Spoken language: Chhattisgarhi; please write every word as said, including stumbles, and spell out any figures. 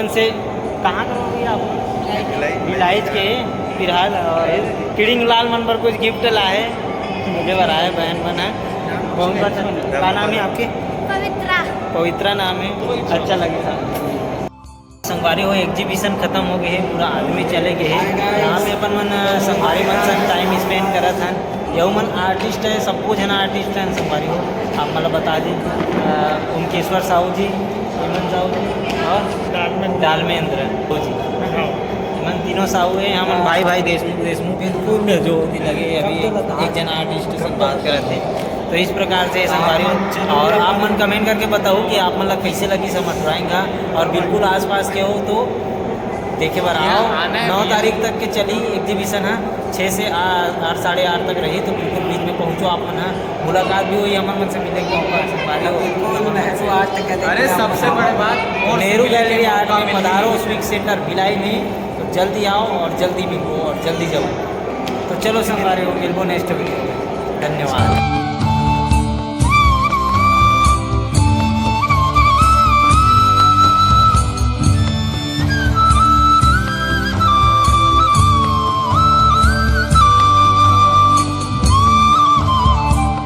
से कहाँ के हो भैया आप? भिलाई। भिलाई के फिलहाल। और किड़िंग लाल मन बर कुछ गिफ्ट लाए हे, मुझे बर आए बहन मन हे। बहुत अच्छा। का नाम है आपके? पवित्रा। पवित्रा नाम है। अच्छा लगे था। संगवारी हो, एग्जीबिशन खत्म हो गए है, पूरा आदमी चले गए है। यहाँ पे अपन मन अ, संगवारी मन संग टाइम स्पेंड करत हन। यहू मन आर्टिस्ट है, सब कुछ है ना आर्टिस्ट है संगवारी हो। आप मतलब बता दी अ, उनकेश्वर साहू जी, हेमंत साहू जी और डालमेंद्र। डालमेंद्र हो जी। हाँ। मन तीनों साहू है, हमन भाई भाई देशमुख देशमुख बिल्कुल जो भी लगे अभी एक जना आर्टिस्ट से बात करत है। तो इस प्रकार से संगवारी हो। और आप मन कमेंट करके बताओ कि आप मन ला कैसे लगी हमर ड्राइंग हा। और बिल्कुल आसपास के हो तो देखे बर आओ। नौ तारीख तक के चली एग्जीबिशन हा, छः से आ- आठ, साढ़े आठ तक रही। तो बिल्कुल बीच में पहुँचो आप मन हा, मुलाकात भी होही, हमन मन से मिले के मौका संगवारी हो। बिल्कुल महसूस आज तक कहते अरे सबसे बड़े बात और नेहरू गैलरी आर्ट में पधारो, स्विक सेंटर भिलाई में। तो जल्दी आओ और जल्दी मिलो और जल्दी जाओ। तो चलो संगवारी हो, मिलबो नेक्स्ट वीडियो में। धन्यवाद।